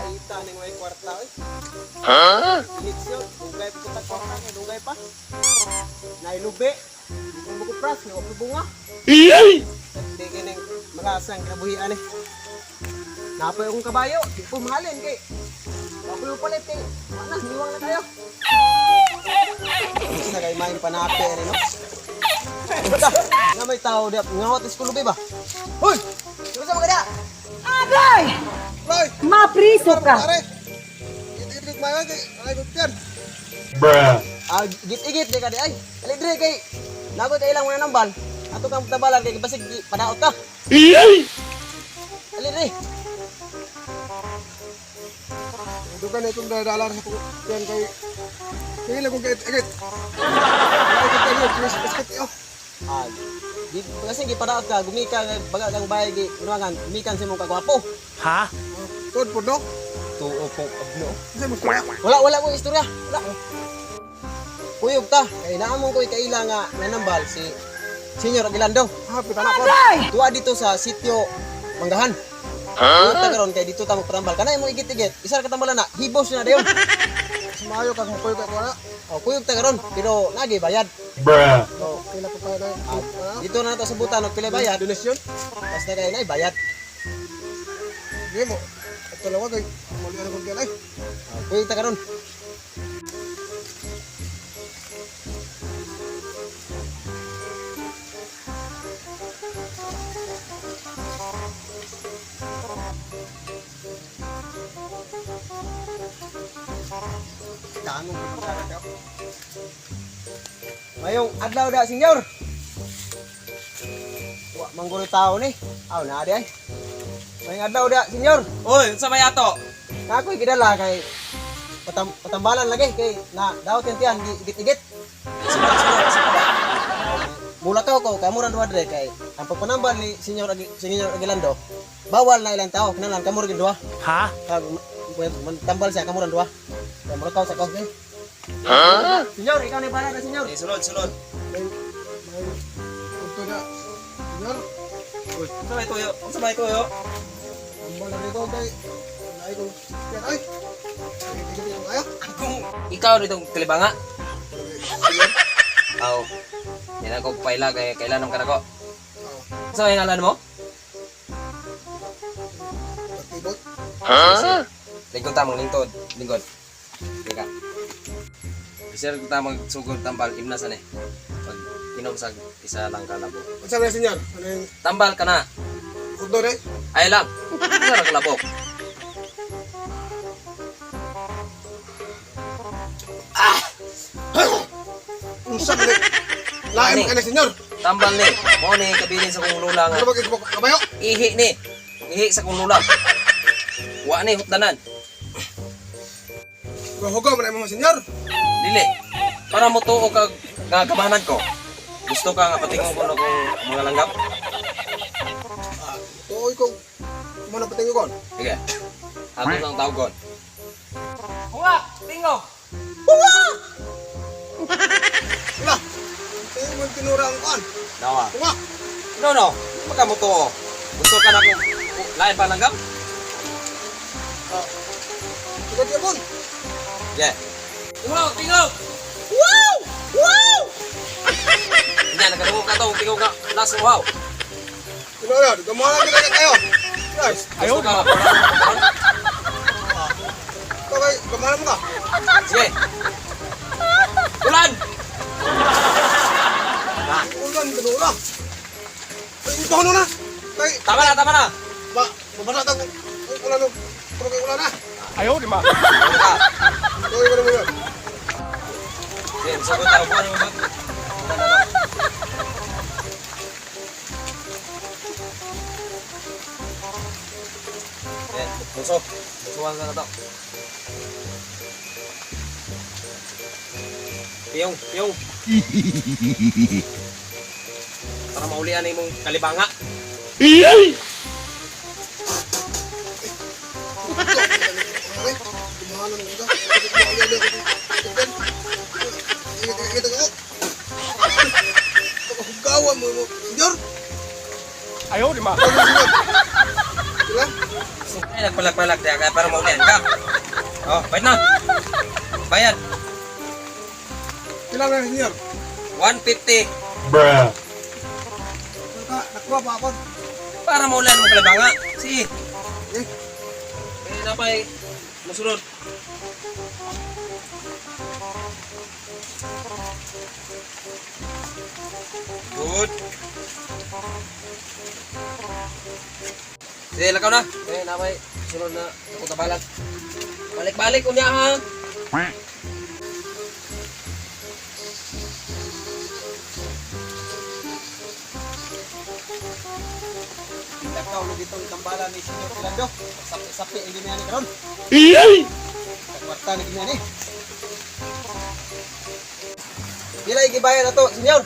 Kita ning way kwarta oy. Ha? Siyo, dugay pa kita kwarta kay dugay pa. Nailubi. Kung mo pras, may wa bunga. Di kining malasang kinabuhian eh. Napoy akong kabayo, di ko mahalin kay. Wa ko yung palit kay. Wa na, niwang na tayo. Basta kay main panapi ani no. Basta, nga may tao di ngawat is kulubi ba? Hoy! Sino sa mga da? Agay! Roy! Mapriso ka! Pare! Itig mayo kay ay gutyan. Ah, git-igit di ka di ay. Ali dre kay nagoy kay ilang mga nambal. Ato kang tabalan kay basig di padaot ka. Ali dre. Dugan na itong dadalar sa tiyan kay kay lang kung kay igit. Ay gutyan yo, please basket yo. Ah, di kasi gipadaot ka, gumika kay baga kang bayay gi inuangan, gumikan sa imong kagwapo. Tod po no. Tuo po abno. Kasi mo storya. Wala wala ko istorya. Wala. Kuyog ta, kay naamon ko'y kaila nga nanambal si Senior Aguilando. Ha, pita na ko. Tuwa dito sa sitio Manggahan. Huh? Ta karon kay dito ta magpatambal. Kana imong igit-igit, isa ra ka tambalan na, hibos na dayon. Mas maayo kag mokoy kay wala. O kuyog ta karon, pero nagi bayad. Oh, kila pa pa na. Ah, dito na nato sa butan og pila bayad. Donasyon. Basta kay nay bayad. Sige mo. Ato lang kay muli na kong tiyan ay. Ah, kuyog ta karon. Tango ko sa ka. Mayong adlaw da, senyor. Wa mangguro tao ni. Aw na di ay. Mayong adlaw da, senyor. Uy, unsa may ato? Na ako'y gidala kay patambalan lagi kay na daot yan tiyan igit-igit. Mula ka ko kay murang duha dre kay ang pagpanambal ni Senyor Senyor Aguilando bawal na ilang tao kinahanglan kamo ra gyud duha. Ha? Kag tambal siya kamo ra duha. Kay mura ka sa ko. Ha? Senyor, ikaw ni para na senyor. Eh, sulod, sulod. May may punto na. Senyor, Uy, unsa may tuyo? Unsa may tuyo? ambal na dito kay ay kong tiyan ay. Igit igit ayo. Kung ikaw nitong kalibanga. Aw. Yan ako paila kay kailan ka nako. Oh, Unsa may ngalan mo? patibot. Ha? Lingkod ta lingkod, lingkod. Teka. Bisir ta magsugod tambal imna sa ni. Pag inom sa isa lang ka labo. Unsa man senyor? Ano yung Tambal ka na. hotdog eh? Ay lang. Isa lang kalabok. Unsa man lain ka na senyor. Tambal ni. Mo ni kabilin sa kong lula nga. Ano ba kay kabayo? Ihi ni. Ihi sa kong lula. Wa ni hutdanan. Hugaw man imong senyor. Dili. Para mo tuo kag nga gamanan ko. Gusto ka nga patingon ko na kung mga langgam? Tuoy ko mo na patingo kon. Sige. Ako sang tawgon. Hunga! Tingo! Wala. Tayo mo tinura ang kon. Nawa. Tunga. No, no. Baka mo tuo. Gusto ka na kung lain pa langgam? Tugod yapon. Yeah. Tingo! Tingo! Wow! Wow! Hindi, nagkalungo ka to. Tingo ka. Last wow. Tinura, gamanan kita kayo. Guys, Gusto ka nga. okay, gamanan mo ka. Sige. Ulan! Ulan tinura. Ay, ito ano na. Kay Tama na, tama na. ba babasa ta ulan no. Pero kay ulan na. Ano ka? Tuoy ko na mo yun. Sige, sagot tayo. Buwan mo ba? Yan, buso. Busuhan ka na to. Piyong, piyong. Para maulian na imong kalibanga. Ay, gamanan mo ka. Igit ako. Hugawan mo mo, senyor. Ayaw, di ma. Sila? Ay, nagpalag-palag diya kaya para maulian ka. Oh, bayad na. Bayad. Pila na, senyor? 150. Bruh. Naka, nakuha pa ako. Para maulian mo kalabanga. Sige. Eh, Eh, napay. Musunod. Good. Sige, lakaw na. Eh, napay. Sunod na. Ako tabalag. Balik-balik unya ha. Lakaw lagi itong tambala ni Senyor Pilando. Sapi-sapi ang ginyan ni karon. Kwarta ni ginyan ni. Pila igibayan na to, Senyor?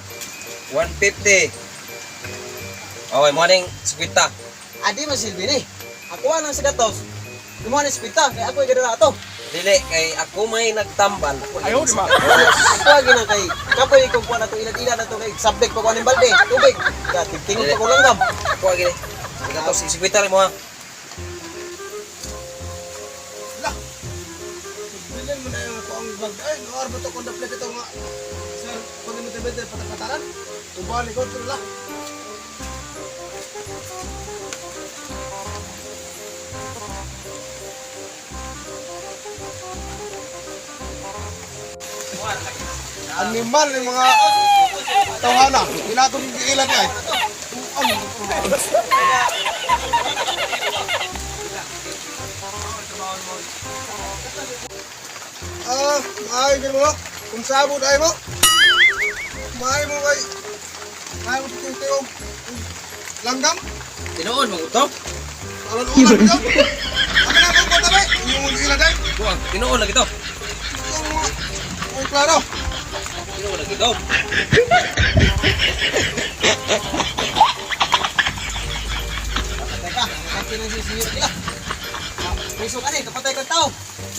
150. Okay, morning, 50. Adi man silbi ni. Ako ang sa gatos. Imo ni spita kay ako igadala ato. Dili, kay ako may nagtambal. Ako Ayaw, di ba? Ako agi na kay kapoy kung kuan ato ilad-ilad ato kay sabik pa kuan ning balde, tubig. Dati tingog pa ko langgam. Ako agi ni. Ikaw si 50 rin mo ha. lah. Bilin mo na yung ako ang bag. Ay, noar ba ito kung daplit ito nga. Sir, kung mo tabi patapataran. Ubali ko, ito lah. Animal yung mga tawhana. Hinatong ilan ay. Ah, maay gid mo. Kung sabod ay mo. Maay mo kay maay mo tiyo langgam. Tinuon mo to. Alon ulan ko. Ano na ko tabi? Yung ila day. Buang, tinuon lagi to. Ay klaro. Tinuon lagi to. Teka, kapatay na si Senyor Pila. Priso ka ni, kapatay kang tao.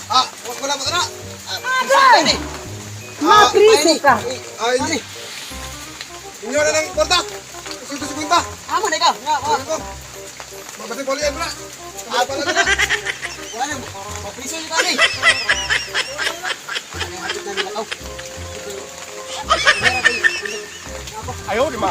Ah, wala pa na. Priso ka ni. Mapriso ka! Ay, Ani? inyo na ng kwarta. 150. Amo na ikaw. Nga, nga. Sabi ko. Mabatay ko ulit na. Ah, pala na. Wala na, mapriso yung kani. Ano yung hapit na nila? Oh. Ayaw, di ba?